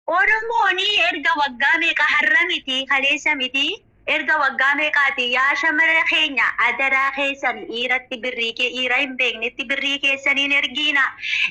Oromoon erga waggaa meeqa har'a miti kaleessa miti erga waggaa meeqaati yaa shamara keenya adaraa keessan dhiiratti birrii kee dhiira hin beeknetti birrii keessaniin ergiina.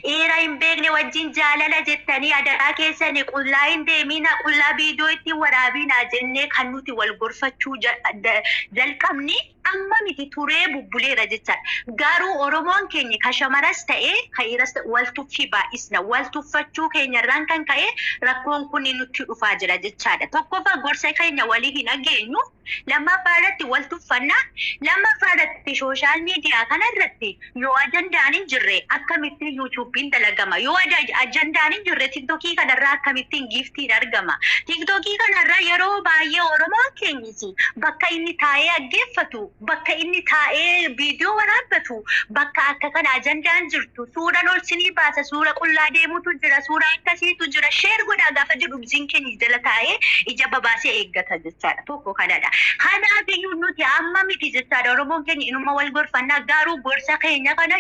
Dhiira hin beekne wajjin jaalala jettanii adaraa keessanii qullaa hin deemina, qullaa viidiyoo ittiin waraabina jennee kan nuti wal gorfachuu jalqabni amma miti, turee bubbuleera jechaadha. Garuu Oromoon keenya ka shamaras ta'ee ka dhiiras ta'e wal tuffii baay'isna. Wal tuffachuu keenyarraan kan ka'e rakkoon kun nutti dhufaa jira jechaadha. Tokkoffaa, gorsa keenya walii hin dhageenyu. Lammaffaa irratti wal tuffannaa. Lammaffaa irratti social media kanarratti yoo ajandaan hin jirre akkamittiin YouTubeiin dalagama? Yoo ajandaan hin jirre TikTokii kanarraa akkamittiin giftiin argama? TikTokii kanarraa yeroo baay'ee Oromoon keenyis bakka inni taa'ee dhaggeeffatu, bakka inni taa'ee viidiyoo waraabbatu, bakka akka kana ajandaan jirtu, suuraan ol sinii baasa, suura qullaa deemutu jira, suura akkasiitu jira, share godhaa gaafa jedhu ibsiin keenya jala taa'ee ija babaasee eeggata jechaadha. Tokko kanadha. Kanaaf iyyuu nuti amma miti jechaadha. Oromoon keenya inuma wal gorfannaa, garuu gorsa keenya kana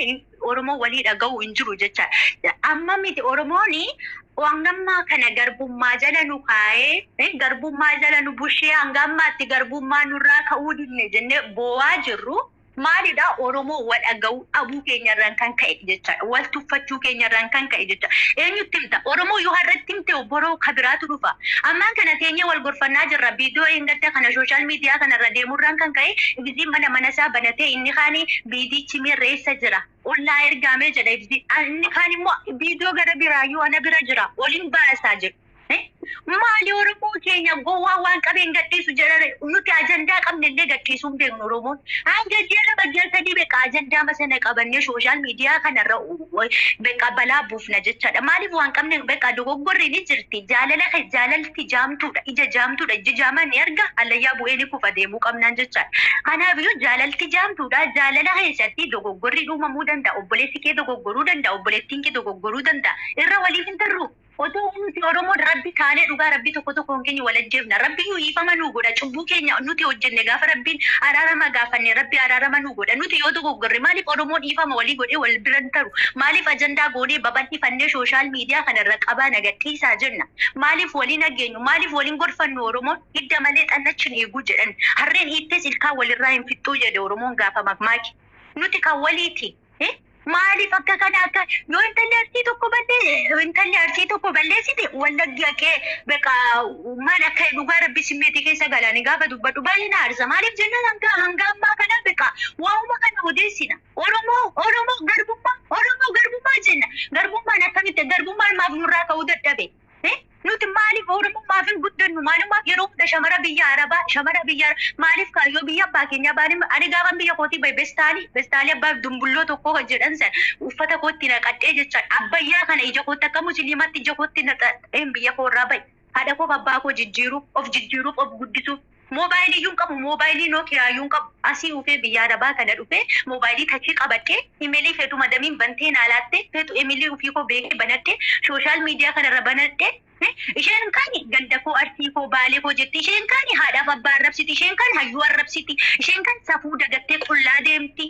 Oromoo walii dhaga'u hin jiru jechaadha. Amma miti, Oromoon hangammaa kana garbummaa jala nu kaa'ee, garbummaa jala nu bushee, hanga ammaatti garbummaa nurraa ka'uu dinne jennee boo'aa jirru. Maalidha? Oromoo wal dhaga'uu dhabuu keenyarraan kan ka'e jechaadha. Wal tuffachuu keenyarraan kan ka'e jechaadha. Eenyutti himta? Oromoo yoo har'atti himte boroo kabiraatu dhufa. Ammaan kana teenyee wal gorfannaa jirra. Viidiyoo eeggatte kana social media kanarra deemurraan kan ka'e ibsiin mana mana isaa banatee, inni kaanii viidichi mirreessa jira. Ollaa ergaamee jedha ibsi. Inni kaan immoo viidiyoo gara biraayyuu ana bira jira. Waliin baasaa jedhu. Maali Oromoo keenya gowwaa waan qabeen gadhiisu jedhan? Nuti ajandaa qabne illee gadhiisuu hin beeknu Oromoon. Hanga ji'a 2, ji'a 3 beekaa ajandaa sana qabannee social media kanarra beekaa balaa buufna jechaadha. Maaliif waan qabne beekaa dogoggorri ni jirti. Jaalala jaalalti jaamtuudha. Ija jaamtuudha. Iji jaamaa ni arga. Hallayyaa bu'ee ni kufa deemuu qabnaan jechaadha. Kanaafiyyuu jaalalti jaamtuudha. Jaalala keessatti dogoggorri uumamuu danda'a. Obboleessi kee dogoggoruu danda'a. Obboleettiin kee dogoggoruu danda'a. Irra waliif hin tarru. Otoo nuti Oromoon Rabbi taanee dhugaa Rabbi tokko tokkoon keenya wal ajjeefna. Rabbi iyyuu dhiifama nuu godha. Cubbuu keenya nuti hojjenne gaafa Rabbiin araarama gaafanne Rabbi araarama nuu godha. Nuti yoo dogoggorre maaliif Oromoon dhiifama walii godhee wal bira hin taru? Maaliif ajandaa goonee babal'ifannee social media kanarra qabaa nagadhiisaa jenna? Maaliif waliin dhageenyu? Maaliif waliin gorfannu Oromoon? Hidda malee xannachi hin eeguu jedhan. Harreen hiittees ilkaan walirraa hin fixxuu jedhe Oromoon gaafa makmaaki. Nuti kan waliiti. Maaliif akka kana akka yoo intalli Arsii tokko ballee intalli Arsii tokko balleessite Wallaggi haqee beqa maal akka dhugaa Rabbi simmeetii keessa galanii gaafa dubbadhu baay'ee na aarsa. Maaliif jennaan hanga ammaa kana beqa waa'uma kana odeessina. Oromoo, Oromoo garbummaa, Oromoo garbummaa jenna. Garbummaan akkamitti, garbummaan maaf nurraa ka'uu dadhabe? Nuti maaliif Oromoo maaf hin guddannu? Maalumaaf yeroo hunda shamara biyya Arabaa, shamara biyya maaliif kaayyoo biyya abbaa keenyaa baanii? Ani gaafan biyya kootii bahe bestaalii bestaalii abbaa dumbulloo tokko kan jedhan san uffata kootti naqadhee jechaan abbayyaa kana ija kootti akka musliimaatti ija kootti naqadheen biyya koo irraa bahe. Haadha koof abbaa koo jijjiiruuf, of jijjiiruuf, of guddisuuf. Moobaayilii iyyuu hin qabu, moobaayilii Nokia iyyuu hin qabu. Asii dhufee biyya Arabaa kana dhufee moobaayilii touchii qabadhee, imeelii feetu madamiin bantee naa laattee, feetu imeelii ofii koo beekee banadhee, social media kanarra banadhee. Isheen kaani ganda koo, Arsii koo, Baalee koo jetti. Isheen kaani haadhaaf abbaa arrabsiti. Isheen kaan hayyuu arrabsiti. Isheen kaan safuu dagattee qullaa deemti.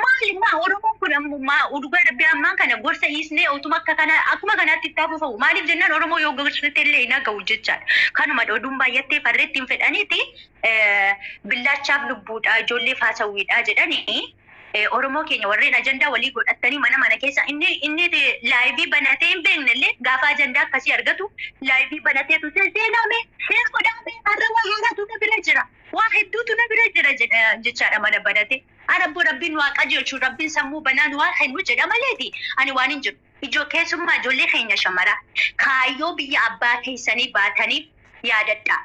Maali maa Oromoon kun ammoo maa dhugaa Rabbii ammaan kana gorsa hiisnee otuma akka kana akkuma kanaatti itti hafuufamu? Maaliif jennaan Oromoo yoo gorsite illee hin haga'u jechaadha. Kanuma oduun baay'attee farreetti hin fedhaniiti billaachaaf lubbuudha ijoollee faasawwiidha jedhanii. Oromoo keenya warreen ajandaa walii godhatanii mana mana keessa inni live banatee hin beekne illee gaafa ajandaa akkasii argatu live banateetu seename, share godhame, har'a waa haaraatu na bira jira, waa hedduutu na bira jira jechaadha mana banate. Ana Rabbiin waa qajeelchu, Rabbiin sammuu banaan waa kennu jedha maleeti ani waan hin jiru. Ijoo keessummaa ijoollee keenya shamaraa kaayyoo biyya abbaa keessanii baataniif yaadadha.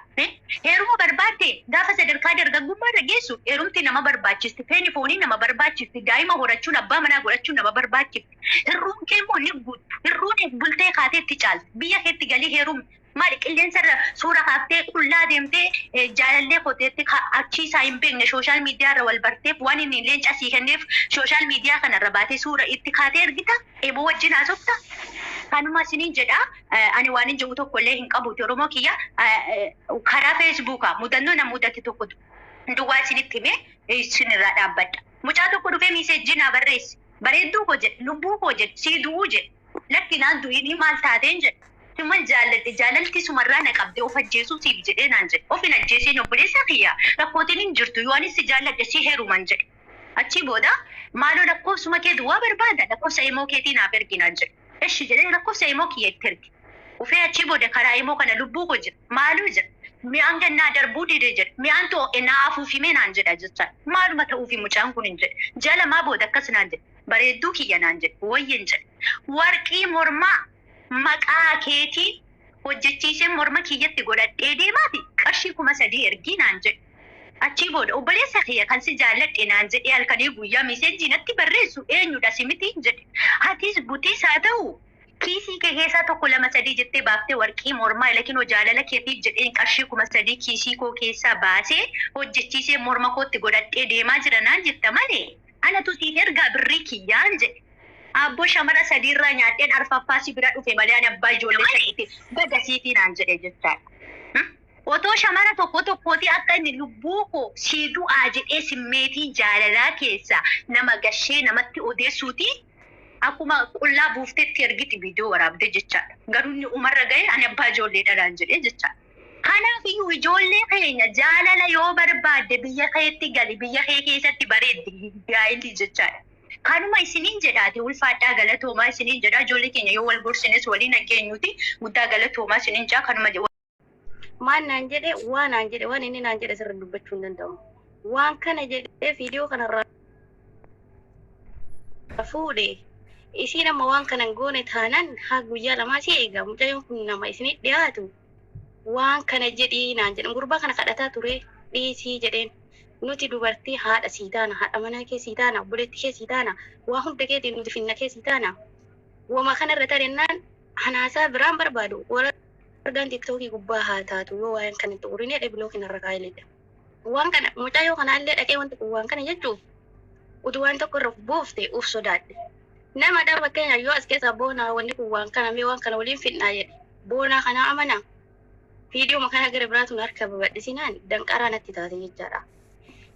Heeruma barbaadde gaafa sadarkaa dargaggummaa irra geessu heerumti nama barbaachisti. Feeni foonii nama barbaachifti. Daa'ima horachuun, abbaa manaa godhachuun nama barbaachifti. Hirruun kee immoo ni guuttu. Hirruun bultee kaatee itti caalti. Biyya keetti galii heerumti. Maali qilleensa irra suura kaaftee qullaa deemtee jaalallee koteetti achiisaa hin beekne social media irra wal barteef, waan inni leenca sii kenneef social media kanarra baatee suura itti kaatee ergita, eeboo wajjin haasofta. Kanuma isiniin jedha, ani waan hin jiru tokko illee hin qabuuti. Oromoo kiyya, karaa Facebookaa mudannoo na mudate tokko duwwaa isinitti himee isinirraa dhaabbadha. Mucaa tokko dhufee message naa barreesse. Bareedduu koo jedhe, lubbuu koo jedhe, sii du'uu jedhe. Lakki, naan du'inii, maal taateen jedhe. Siman jaalladhe, jaalalti sumarraa na qabde, of ajjeesuu siif jedhee naan jedhe. Of hin ajjeesiin, obboleessa kiyya, rakkootiin hin jirtu, yoo anis si jaalladhe si heeruman jedhe. Achii booda maaloo lakkoofsuma kee duwwaa barbaada, lakkoofsa imoo keetii naaf ergi naan jedhe. Eshi jedhee lakkoofsa imoo kiyya itti erge. Ufee achii booda karaa imoo kana lubbuu koo jira. Maaloo jira. Mi'aan gannaa darbuu dide jedhe. Mi'aan too naa afuufimee naan jedha jechaa. Maaluma ta'uufi mucaan kun hin jedhe. Jalamaa booda akkas naan jedhe. Bareedduu kiyya naan jedhe. Wayyin jedhe. Warqii mormaa maqaa keetii hojjechiisee morma kiyyatti godhadhee deemaati qarshii 3000 ergii naan jedhe. Achii booda obboleessa kiyya kan si jaalladhe naan jedhee halkanii guyyaa message natti barreessu eenyudha, si miti jedhe. Atis butiis haa ta'u kiisii kee keessaa tokko lama sadii jettee baaftee warqii mormaa lakinoo jaalala keetiif jedheen qarshii 3000 kiisii koo keessaa baasee hojjechiisee morma kootti godhadhee deemaa jira naan jetta malee anatu siif ergaa birrii kiyyaan jedhe. Abboo shamara sadiirraa nyaadheen arfaffaa si bira dhufe malee ani abbaa ijoollee sadiiti baga siitii naan jedhe jechaadha. Otoo shamara tokko tokkooti akka inni lubbuu koo sii du'aa jedhee simmeetii jaalalaa keessa nama gashee namatti odeessuuti akkuma qullaa buuftetti ergiti viidiyoo waraabde jechaadha. Garuu inni umarra gahe ani abbaa ijoollee dhalaan jedhee jechaadha. Kanaaf iyyuu ijoollee keenya jaalala yoo barbaadde biyya keetti gali, biyya kee keessatti bareeddi gaa'illi jechaadha. Kanuma isiniin jedhaati, ulfaadhaa, galatoomaa isiniin jedha. Ijoollee keenya yoo wal gorsines waliin dhageenyuti, guddaa galatoomaa isiniin jedha, kanuma jedha. Maal naan jedhe, waa naan jedhe, waan inni naan jedhe sirra dubbachuu hin danda'u. Waan kana jedhee viidiyoo kanarraa fuudhe. Isiin amma waan kana hin goone taanan haa guyyaa lamaa si eega. Mucayyoon kun nama isinit dhiyaatu. Waan kana jedhii naan jedhan, gurbaa kana kadhataa ture, dhiisii jedheen. Nuti dubartii haadha sii taana, haadha manaa kee sii taana, obboleettii kee sii taana, waa hunda keetiin nuti finna kee sii taana. Wama kanarra tarennaan hanaasaa biraan barbaadu. Wal argaan TikTokii gubbaa haa taatu, yoo waa'een kana xuqurinee dhe block narra kaa'eledha. Waan kana mucayyoo kanaallee dhaqee wanti kun waan kana jechuuf utuu waan tokko irra buufte uf sodaadhe. Nama dha fakkeenya yoo as keessaa boonaa wanni kun waan kana mee waan kana waliin fidnaa jedhe. Boonaa kanaa amanaa. Viidiyoo kana gara biraatuun harka babal'isinaan danqaraa natti taate jechaadha.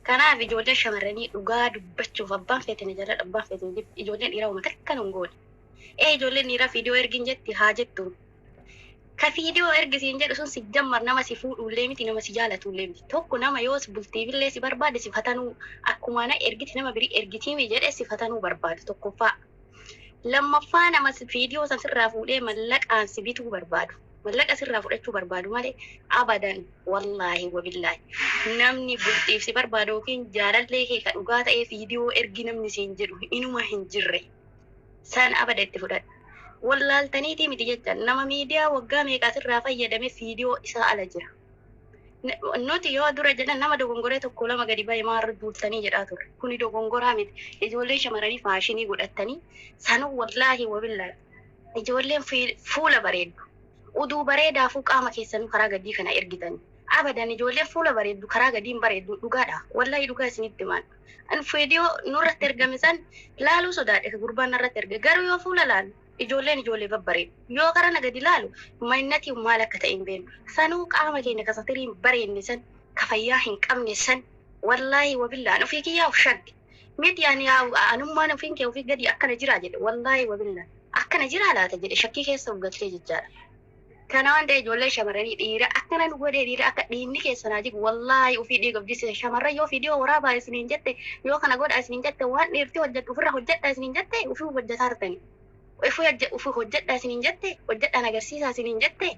Kanaaf ijoollee shamarranii dhugaa dubbachuuf abbaan feete na jala, abbaan feete ijoolleen dhiiraa uummata akka hin goone. Ee, ijoolleen dhiiraa viidiyoo ergin jetti haa jettu. Ka viidiyoo ergisiin jedhu sun si jammar nama si fuudhullee miti, nama si jaalatullee miti. Tokko nama yoo bultiifillee si barbaade si fatanuu, akkuma na ergiti nama birii ergitiimi jedhe si fatanuu barbaadu tokkoffaa. Lammaffaa, nama viidiyoo san sirraa fuudhee mallaqaan si bituu barbaadu. Mallaqa sirraa fudhachuu barbaadu malee abadan, wallaahi wabillaahi, namni bultiif si barbaadu yookiin jaalallee kee ka dhugaa ta'ee viidiyoo ergi namni siin jedhu inuma hin jirre. San abada itti fudhadha. Wallaaltaniitii miti jecha, nama miidiyaa waggaa meeqaa sirraa fayyadame viidiyoo isaa ala jira. Nuti yoo dura jedhan nama dogongoree tokko lama gadi ba'e maarra duultanii jedhaa turre. Kuni dogongoraa miti. Ijoollee shamarranii faashinii godhatanii sanuu, wallaahi wabillaahi, ijoolleen fuula bareeddu. Uduu bareedaafuu qaama keessanuu karaa gadii kana ergitanii. Abadan ijoolleen fuula bareeddu karaa gadiin bareeddu, dhugaadha. Wallaahi dhugaa isinitti himaan. An viidiyoo nurratti ergame san laaluu sodaadhe, gurbaan narratti erge. Garuu yoo fuula laalu ijoolleen ijoollee babbareedu. Yoo karaa na gadi laalu maynatii maal akka ta'e hin beeknu. Sanuu qaama keenya kasatirii hin bareedne san, ka fayyaa hin qabne san, wallaahi wabillaan ofii kiyyaa of shagge. Miti ani anummaan ofiin kee ofii gadi akkana jiraa jedhe, wallaahi wabillaan akkana jiraa laata jedhe, shakkii keessa of galchee jechaadha. Kana waan ta'e ijoollee shamarranii dhiira akkana nu godhee, dhiira akka dhiinni keessanaa jigu, wallaahi ofii dhiiga of jisse. Shamarran yoo viidiyoo waraabaa isiniin jette, yoo kana godha isiniin jette, waan dhiirti hojjettu ofirra hojjedha isiniin jette, ofii hojjetaa jirtani. Ofii hojjedha isiniin jette, hojjedhaan agarsiisaa isiniin jette,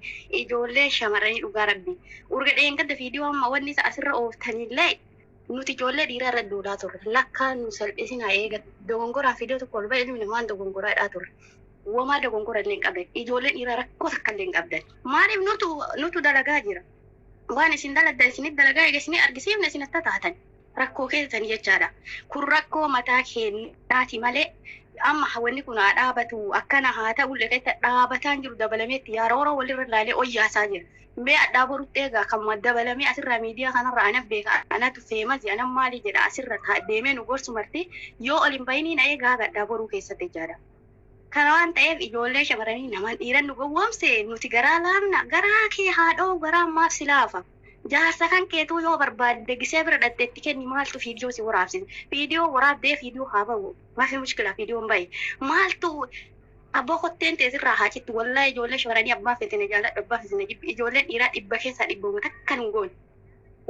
ijoolleen shamarranii dhugaa rabbi. Urga dheengadda viidiyoo amma wanni isa asirra ooftanillee nuti ijoollee dhiiraa irra duulaa turre. Lakkaa nu salphisinaa, eega dogongoraan viidiyoo tokko ol ba'e, ilmi namaan dogongoraadhaa turre. Wamaa dogongora illee hin qabdan. Ijoolleen dhiiraa rakkoo takka illee hin qabdan. Maaliif nutu dalagaa jira. Waan isin dalagdan isinit dalagaa, eega isinii argisiifne isin atta taatan. Rakkoo keessanii jechaadha. Kun rakkoo mataa keenyaati malee amma wanni kun haa dhaabatu, akkana haa ta'u illee keessa dhaabataan jiru dabalameetti yeroo walirra ilaalee oyyaasaa jira. Mee addaa borutti eegaa kan dabalamee asirraa miidiyaa kanarra ana beeka, anatu famous, ana maali jedha, asirra deemee nu gorsu marti yoo ol hin bahiniin eegaa gaddaa boruu keessatti jechaadha. Kana waan ta'eef ijoollee shamarranii nama dhiiran nu gowwoomse nuti garaa laafna, garaa kee haadhoo garaa maaf si laafa. Jaarsa kan keetuu yoo barbaadde gisee bira dhatteetti kenni, maaltu viidiyoo si waraabsise? Viidiyoo waraabdee viidiyoo haa ba'u. Maafi mushkila viidiyoon bahe? Maaltu Abboo kotteen teessirraa haa cittu wallaahi ijoollee shamarranii abbaa feete na jaaladhu abbaa feete na jibbi ijoolleen dhiiraa dhibba keessaa dhibbuma takka nu goone.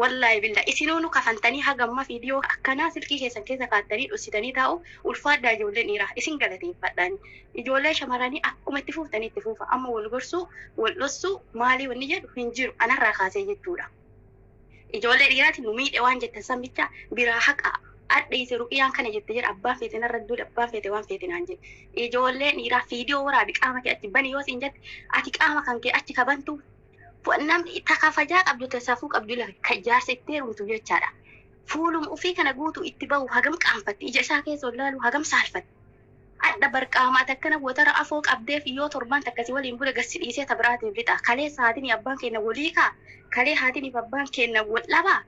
Wallaahi billaa isinuu nu kafantanii hagamma viidiyoo akkanaa silkii keessan keessa kaattanii dhoksitanii taa'u ulfaadhaa ijoolleen dhiiraa isin galateeffadhaani. Ijoollee shamarranii akkuma itti fuuftanii itti fuufa amma wal gorsuu wal dhossuu maalii wanni jedhu hin jiru anarraa kaasee jechuudha. Ijoollee dhiiraati nu miidhe waan jettan san bicha biraa haqa adhiise ruqiyaan kana jette jedha abbaan feete narra duudha abbaan feete waan feete naan jedhe. Ijoolleen dhiiraa viidiyoo waraabi qaama kee achi bani yoo siin jette ati qaama kan kee achi kabantu namni takafajaa qabdu tasaafuu qabdu lafa kan jaarsa itti heerumtu jechaadha. Fuuluma ofii kana guutuu itti bahu hagam qaanfatti ija isaa keessa ol laalu hagam saalfatti. Adda barqaamaa takkana watara afoo qabdeef yoo torban takkasii waliin bule gassi dhiisee tabiraatiif lixa. Kalee saatiin abbaan keenya walii kaa kalee haatiniif abbaan keenya wal dhabaa.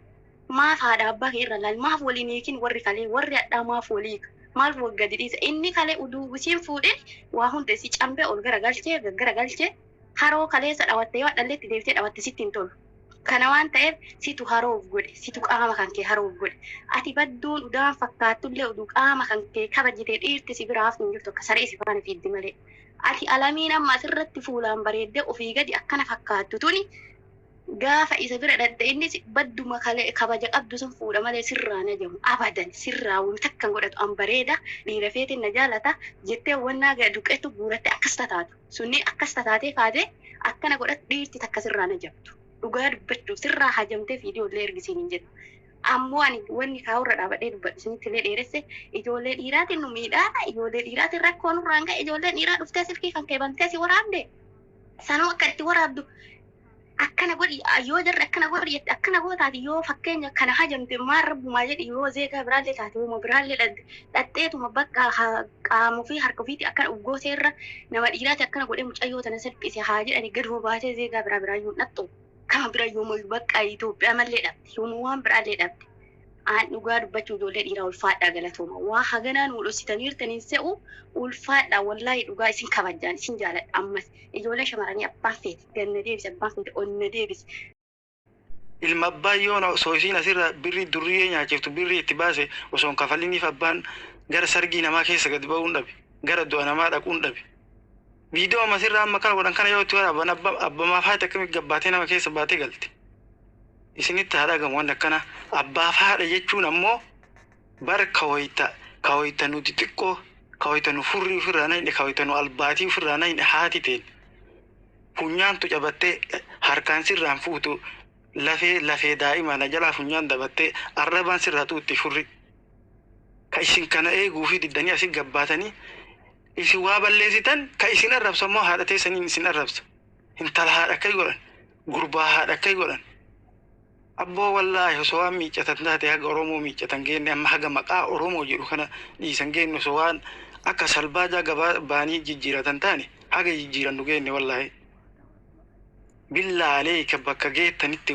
Maaf haadha abbaa kee irra laal maaf waliin hiikin warri kalee warri hadhaa maaf walii maal waggadi dhiisa inni kalee uduu isiin fuudhee waa hunda isii cambee ol garagalchee gaggaragalchee haroo kaleessa dhawatte yoo dhalleetti deebitee dhawatte sitti hin tolu. Kana waan ta'eef situ haroof godhe situ qaama kan kee haroof godhe ati badduun udaan fakkaattullee uduu qaama kan kee kabajitee dhiirti si biraaf hin jirtu akka saree si faana fiiddi malee. Ati alamiin amma asirratti fuulaan bareeddee ofii gadi akkana fakkaattu tuni gaafa isa bira dhadhe innis badduma kalee kabaja qabdu sun fuudha malee sirraa na jamu abadan sirraa wanta takkan godhatu an bareeda dhiira feetiin na jaalata jettee wannaa duqetu guuratte akkas tataatu sunni akkas tataatee kaatee akkana godhatu dhiirti takka sirraa na jabtu dhugaa dubbachuuf sirraa hajamtee viidiyoolee ergisiin hin jedhu. Ammoo ani wanni kaawurra dhaabadhee dubbadhu isinitti illee dheeresse ijoollee dhiiraatiin nu miidhaa ijoollee dhiiraatiin rakkoo nurraan ga'e ijoolleen dhiiraa dhuftee silkii kan kee bantee si waraabde sanuu akka itti waraabdu akkana godhi yoo jarri akkana godhi jette akkana gootaati yoo fakkeenya kana hajamte maal rabbumaa jedhi yoo zeegaa biraallee taate uuma biraallee dhadheetuma bakka qaama ofii harka ofiitti akkana uggootee irra nama dhiiraati akkana godhee mucayyoo tana salphise haa jedhani gaduma baatee zeegaa biraa biraa yoo dhaxxu kama bira yooma bakka Itoophiyaa mallee dhabde yooma waan biraallee dhabde. Aan dhugaa dubbachuu ijoollee dhiiraa ulfaadhaa galatooma. Waa haganaan wal hojjetaniirtaniin se'u ulfaadhaa wallaahi dhugaa isin kabajaan isin jaaladha ammas ijoollee shamarranii abbaan feete ganna deebise abbaan feete onna deebise. Ilma abbaa yoo osoo isiin asirra birrii durriyyee nyaachiftu birrii itti baase osoo hin kafaliniif abbaan gara sargii namaa keessa gadi ba'uun dhabe gara du'a namaa dhaquun dhabe. Viidiyoo amma asirra amma kana godhan kana yoo itti waraaban abbamaaf haati akkamitti gabbaatee nama keessa baatee galti. Isinitti haa dhagamu wanni akkana abbaaf haadha jechuun ammoo bar kawoyta kawoyta nuti xiqqoo kawoyta nu furrii ofirraa naqne kawoyta nu albaatii ofirraa naqne haati teen funyaantu cabattee harkaan sirraan fuutu lafee lafee daa'ima na jalaa funyaan dabattee arrabaan sirraa tuutti furri. Ka isin kana eeguu fi diddanii asin gabbaatanii isin waa balleessitan ka isin arrabsa immoo haadha teessaniin isin arrabsa. Intala haadha akkai godhan gurbaa haadha akkai godhan. Abboo wallaahi osoo waan miiccatan taate haga Oromoo miiccatan geenne amma haga maqaa Oromoo jedhu kana dhiisan geenne osoo waan akka salbaajaa gabaa baanii jijjiiratan taane haga jijjiiran nu geenne wallaahi. Billaa aleeka bakka geettanitti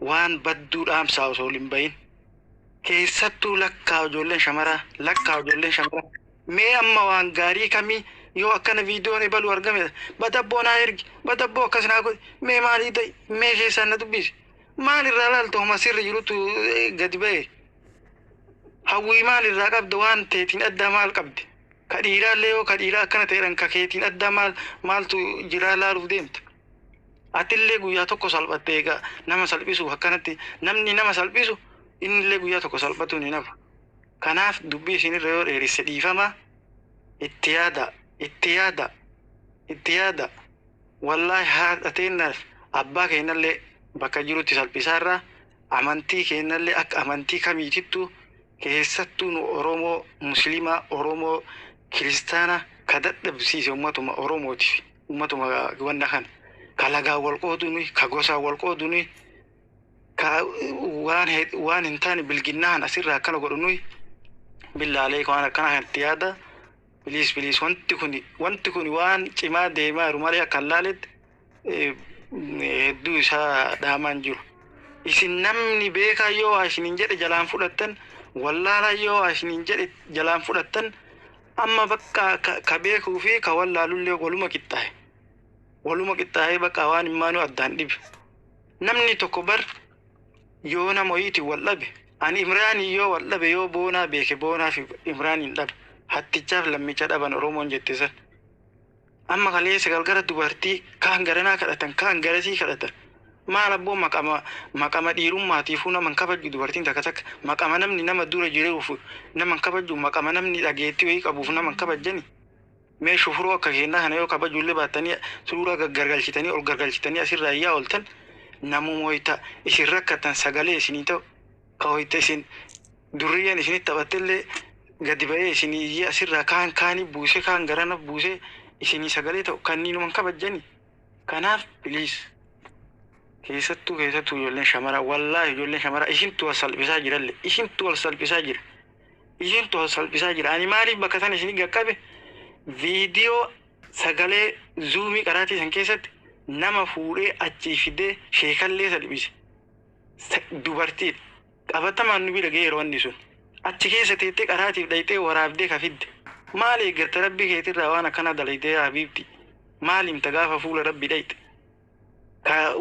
waan badduu dhaamsaa osoo hin bahin. Keessattuu lakkaa ijoolleen shamaraa lakkaa ijoolleen shamaraa mee amma waan gaarii kamii yoo akkana viidiyoon ebalu argame badabboo naa ergi badabboo akkas naa godhi mee maalii ta'e mee keessaan na dubbisi. Maal irraa laalta homa sirri jirutu gadi ba'e. Hawwii maal irraa qabda waan teetiin addaa maal qabdi? Ka dhiiraallee yoo ka dhiiraa akkana ta'edhan ka keetiin addaa maal maaltu jiraa laaluuf deemta? Atillee guyyaa tokko salphatte egaa nama salphisuuf akkanatti namni nama salphisu innillee guyyaa tokko salphatuun hin hafu. Kanaaf dubbii isinirra yoo dheerisse dhiifama itti yaada itti yaada itti yaada wallaahi haadha teennaaf abbaa keenyallee bakka jirutti salphisaarraa amantii keenyallee akka amantii kamiitittu keessattuu nu Oromoo Musliimaa Oromoo Kiristaana ka dadhabsiise ummatuma Oromootiif ummatuma wanna kana ka lagaan wal qooduni ka gosaan wal qooduni ka waan hin taane bilginnaan asirraa akkana godhu nuyi billaalee waan akkana kanatti yaada biliis biliis wanti kun waan cimaa deemaa jiru malee akka hin laaletti hedduu isaa dhaamaan jiru. Isin namni beekaa yoo waa isiniin jedhe jalaan fudhattan wallaalaa yoo waa isiniin jedhe jalaan fudhattan amma bakka ka beekuu fi ka wallaalullee waluma qixxaaye. Waluma qixxaayee bakka waan himmaanuu addaan dhibe. Namni tokko bar yoo nama wayiitiin wal dhabe ani Imraanii yoo wal dhabe yoo boonaa beeke boonaa fi Imraaniin dhabe hattichaaf lammicha dhaban Oromoon jette san. Amma kaleessa galgala dubartii kaan garanaa kadhatan, kaan garasii kadhatan. Maal abboo, maqama dhiirummaatiifuu nama hin kabaju dubartiin takka takka. Maqama namni nama dura jiruuf nama hin kabaju, maqama namni dhageettii wayii qabuuf nama hin kabajjani. Mee shufuroo akka kennaa kana yoo kabajullee baattanii, suuraa gaggargalchitanii ol gargalchitanii asirraa iyyaa ooltan, namuma wayita isin rakkatan sagalee isinii ta'u, ka wayita isin durriyyeen isinitti taphattellee gadi ba'ee isinii iyyee, asirraa kaan kaanii buusee, kaan garana buusee isinii sagalee ta'u, kanniinuma hin kabajjani. Kanaaf please, keessattuu keessattuu ijoolleen shamaraa, wallaahi ijoolleen shamaraa isintu wal salphisaa jiralle, isintu wal salphisaa jira. Isintu wal salphisaa jira. Ani maaliif bakka sana isinii qaqqabe? Viidiyoo sagalee zuumii qaraatii san keessatti nama fuudhee achii fidee sheekallee salphise. Dubartiidha. Qabatamaan nu bira ga'e yeroo inni sun. Achi keessa teettee qaraatiif dhayxee waraabdee ka fidde. Maal eeggatta rabbii keetirraa waan akkana dalaydee, habiibti? Maal himta gaafa fuula rabbii dhayxe? Ka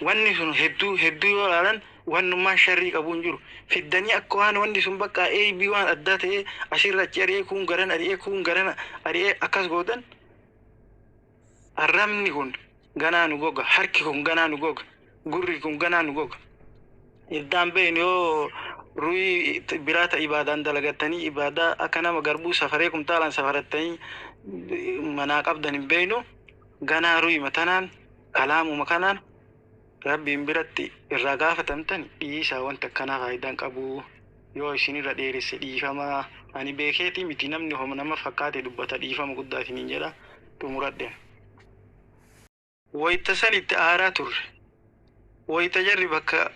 wanni sun hedduu hedduu yoo ilaalan wannummaan sharrii qabu hin jiru. Fiddanii akka waan wanni sun bakka eebii waan addaa ta'ee asirra achi ari'ee, kuun garan ari'ee, kuun garana ari'ee akkas gootan. Arrabni kun ganaa nu goga, harki kun ganaa nu goga, gurri kun ganaa nu goga. Iddaan beeknu yoo ru'ii biraa ta ibaadaan dalagattanii, ibaadaa akka nama garbuu safaree kumtaalaan safarattanii manaa qabdan hin beeknu, ganaa ru'ii matanaan kalaamuma kanaan rabbiin biratti irraa gaafatamtan. Dhiisaa, wanta akkanaa faayidaan qabu. Yoo isinirra dheeresse dhiifamaa. Ani beekeetii miti, namni homa nama fakkaate dubbata. Dhiifama guddaa isiniin jedha, xumuradhe. Wayita san itti aaraa turre. Wayita jarri bakka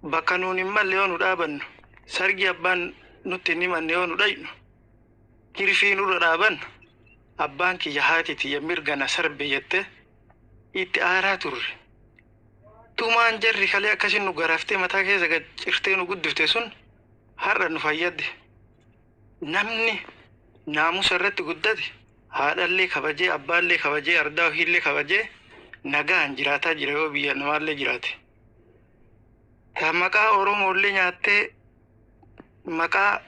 bakka nuun hin malle yoo nu dhaabannu, sargi abbaan nutti hin himanne yoo nu dhaynu, kirfii nurra dhaaban, abbaan kiyya haati tiyya mirga na sarbe jette itti aaraa turre. Tumaan jarri kalee akkasin nu garaftee mataa keessa gad cirtee nu guddifte sun har'a nu fayyadde. Namni naamusa irratti guddate haadhallee kabajee, abbaallee kabajee, ardaa ofiillee kabajee nagaan jiraataa jira yoo biyya namaallee jiraate. Ta maqaa Oromoollee nyaattee, maqaa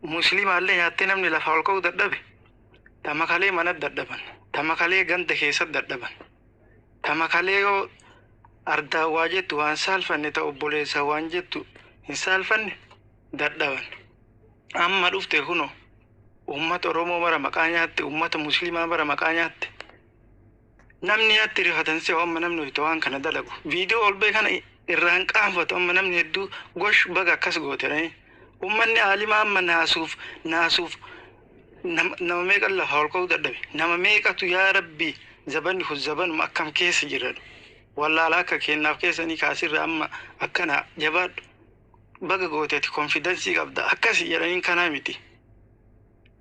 Musliimaallee nyaattee namni lafaa ol ka'uu dadhabe. Ta makalee mana dadhaban. Ta makalee ganda keessatti dadhaban. Ta makalee yoo ardaa waa jettu waan saalfanne, ta obboleessa waan jettu hin saalfanne dadhaban. Amma dhufte kuno uummata Oromoo bara maqaa nyaatte, uummata Musliimaa bara maqaa nyaatte. Namni natti rifatan si'a amma namni hojii waan kana dalagu. Viidiyoo ol ba'e kana irraan qaanfatu amma namni hedduu, gosh baga akkas goote. Uummanni aalimaa amma naasuuf naasuuf nama meeqa lafa ol ka'uu dadhabe. Nama meeqatu, yaa rabbi, zabanni kun zabanuma akkam keessa jiran. Wallaala akka kennaaf keessanii kaasirra amma akkana jabaadhu. Baga gooteeti, confidence qabda akkasi jedhaniin kanaa miti.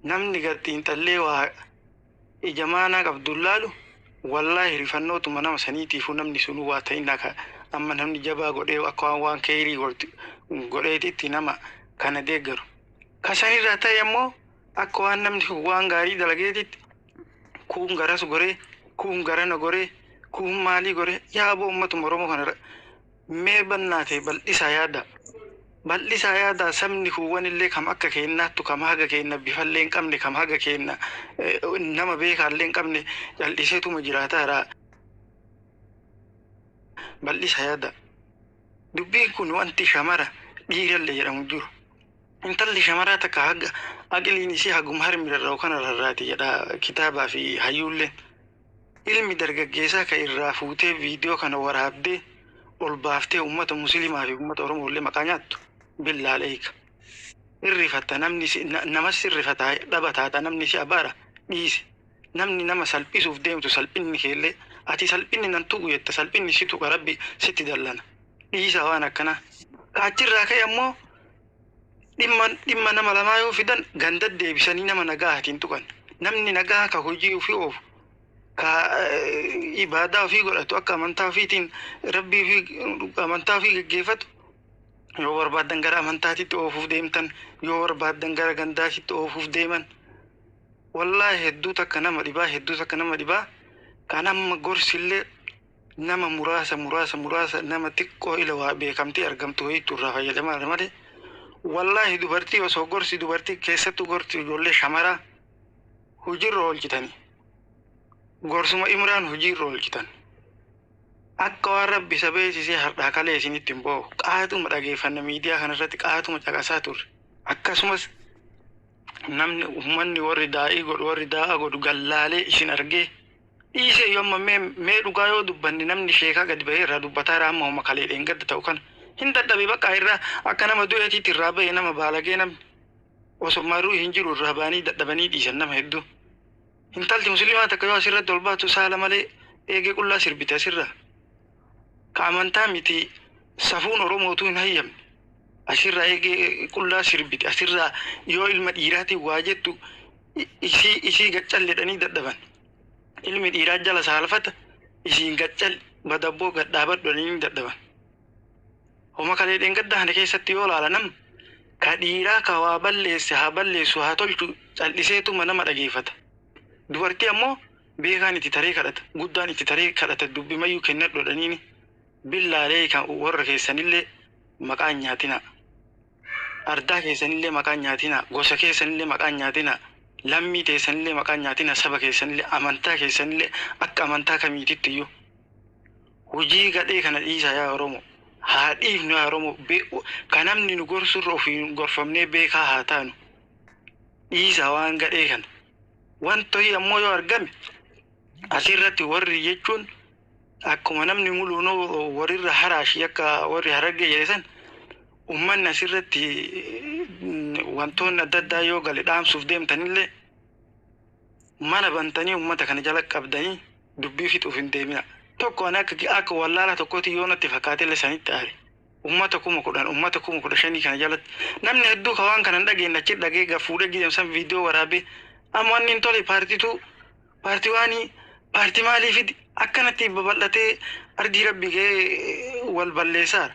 Namni gad xiinxallee waa ija maanaa qabdu laalu, wallaahi rifannootuma nama saniitiifuu namni sunuu waa ta'in akka amma namni jabaa godhee akka waan waan keerii godheetitti nama kana deeggaru. Kasanirraa ta'e ammoo akka waan namni kun waan gaarii dalageetitti kuun garas goree, kuun garana goree, kuun maalii goree. Yaa aboo, uummatuma Oromoo kana mee bannaa ta'e bal'isaa yaada. Bal'isaa yaada. Sabni kuuwwan illee kam akka kennaattu, kam haga kenna bifallee hin qabne, kam haga kenna nama beekaallee hin qabne cal'iseetuma jiraataara. Bal'isaa yaada. Dubbiin kun wanti shamara dhiirallee jedhamu jiru. Intalli shamaraa takka haga aqliin isii haguma harmi rarra'u kana rarraati jedha kitaabaa fi hayyuulleen. Ilmi dargaggeessaa kan irraa fuutee viidiyoo kana waraabdee ol baaftee uummata Musliimaa fi uummata Oromoo illee maqaa nyaattu, billaal eega. Irrifatta namni namas irrifataa dhaba taata, namni si abaara dhiise. Namni nama salphisuuf deemtu salphinni keellee, ati salphinni nan tuqu jetta, salphinni si tuqa, rabbi sitti dallana. Dhiisa waan akkanaa. Kaachirraa ka'e ammoo dhimma dhimma nama lamaa yoo fidan ganda deebisanii nama nagaa hatiin tuqan. Namni nagaa ka hojii ofii oofu, ka ibaadaa ofii godhatu, akka amantaa ofiitiin rabbii ofii amantaa ofii geggeeffatu, yoo barbaadan gara amantaatitti oofuuf deemtan, yoo barbaadan gara gandaatitti oofuuf deeman. Wallaahi hedduu takka nama dhibaa, hedduu takka nama dhibaa. Kan amma gorsillee nama muraasa muraasa muraasa, nama xiqqoo ila waa beekamtii argamtu wayiitu irraa fayyadamaa malee, wallaahi dubartii osoo gorsi dubartii, keessattuu gorsi ijoollee shamaraa hojiirra oolchitanii. Gorsuma Imraan hojiirra oolchitan. Akka waan rabbi isa beeksisee har'aa kalee isinitti hin boo'u. Qaatuma dhageeffanna miidiyaa kanarratti qaatuma caqasaa turre. Akkasumas namni uummanni warri daa'ii godhu warri daa'aa godhu gallaalee isin argee dhiisee yoo amma mee dhugaa yoo dubbanne namni sheekaa gadi bahee irraa dubbataa irraa amma homa kalee dheengadda ta'u kana hin dadhabe bakka irraa akka nama du'eetiitti irraa bahee nama baalagee namni osoo maruu hin jiru irraa bahanii dadhabanii dhiisan nama hedduu. Intalti musliimaa takka yoo asirratti ol baatu saala malee eegee qullaa sirbite asirraa. Ka amantaa miti safuun Oromootu hin hayyamne. Asirraa eegee qullaa sirbite asirraa yoo ilma dhiiraatiin waa jettu isii gaccalledhanii dadhaban. Ilmi dhiiraa jala saalfata isiin gaccal badabboo gadhaabadhanii dadhaban. Homa kalee dheengadda kana keessatti yoo laala nam ka dhiiraa ka waa balleesse haa balleessu haa tolchu calliseetuma nama dhageeffata. Dubartii ammoo beekaan itti taree kadhata guddaan itti taree kadhata dubbimayyuu kennadhu billaalee kan warra keessanillee maqaan nyaatina. Ardaa keessanillee maqaan nyaatina. Gosa keessanillee maqaan nyaatina. Lammii teessanillee maqaan nyaatina. Saba keessanillee amantaa keessanillee akka amantaa kamiititti iyyuu. Hojii gadhee kana dhiisaa yaa Oromoo. Haa dhiifnu yaa Oromoo. Kan namni nu gorsurra ofiin gorfamnee beekaa haa taanu. Dhiisaa waan gadhee kana. Wantoonni ammoo yoo argame asirratti warri jechuun akkuma namni muluunuu warrirra haraashii akka warri harargee jedhe san uummanni asirratti wantoonni adda addaa yoo gale dhaamsuuf deemtanillee mana bantanii uummata kana jala qabdanii dubbii fixuuf hin deemina. Tokko ani akka wallaala tokkotti yoo natti fakkaatellee sanitti aare. Uummata 10,000 uummata 15,000 kana jalatti namni hedduu ka waan kana hin dhageenye achi dhagee gafuudhee gideemsan viidiyoo waraabee amma wanni hin tole paartiitu paartii waanii paartii maalii fidi akkanatti babal'atee ardii rabbi ga'ee wal balleessaara.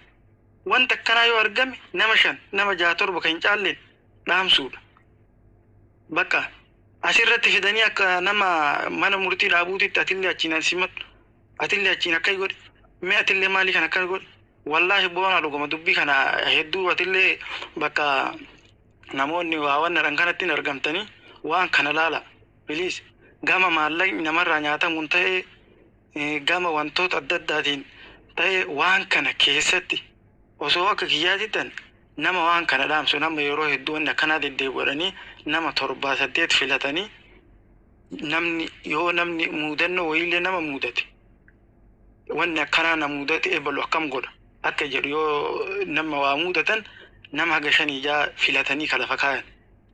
Wanta akkanaa yoo argame nama 5 nama 6 7 kan hin caalleen dhaamsuudha. Bakka asirratti fidanii akka nama mana murtii dhaabuutitti atillee achiin simadhu atillee achiin akka godhe mee atillee maalii kan akkana godhe wallaahi boona dhuguma dubbii kana hedduu atillee bakka namoonni waa wanna kanatti hin argamtanii waan kana laala biliis gama maallaqni namarraa nyaatamuun ta'ee gama wantoota adda addaatiin ta'ee waan kana keessatti osoo akka kiyyaatittan nama waan kana dhaamsu nama yeroo hedduu wanni akkanaa deddeebi'anii nama 7 8 filatanii namni yoo namni muudannoo wayiillee nama muudate wanni akkanaa na muudate eebalu akkam godha akka jedhu yoo nama waa muudatan nama haga 5 6 filatanii kalafa kaayan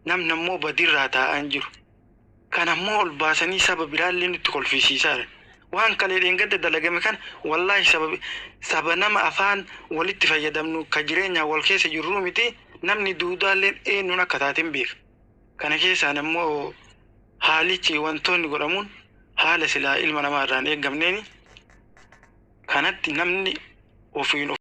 namni ammoo badirraa taa'an jiru. Kan ammoo ol baasanii saba biraallee nutti kolfisiisaadha. Waan kalee dheengadda dalagame kana wallaahi saba nama afaan walitti fayyadamnu ka jireenyaan wal keessa jirruu miti namni duudaalleen eenyuun akka taateen beeka. Kana keessaan ammoo haalichi wantoonni godhamuun haala silaa ilma namaa irraan eeggamneeni kanatti namni ofiin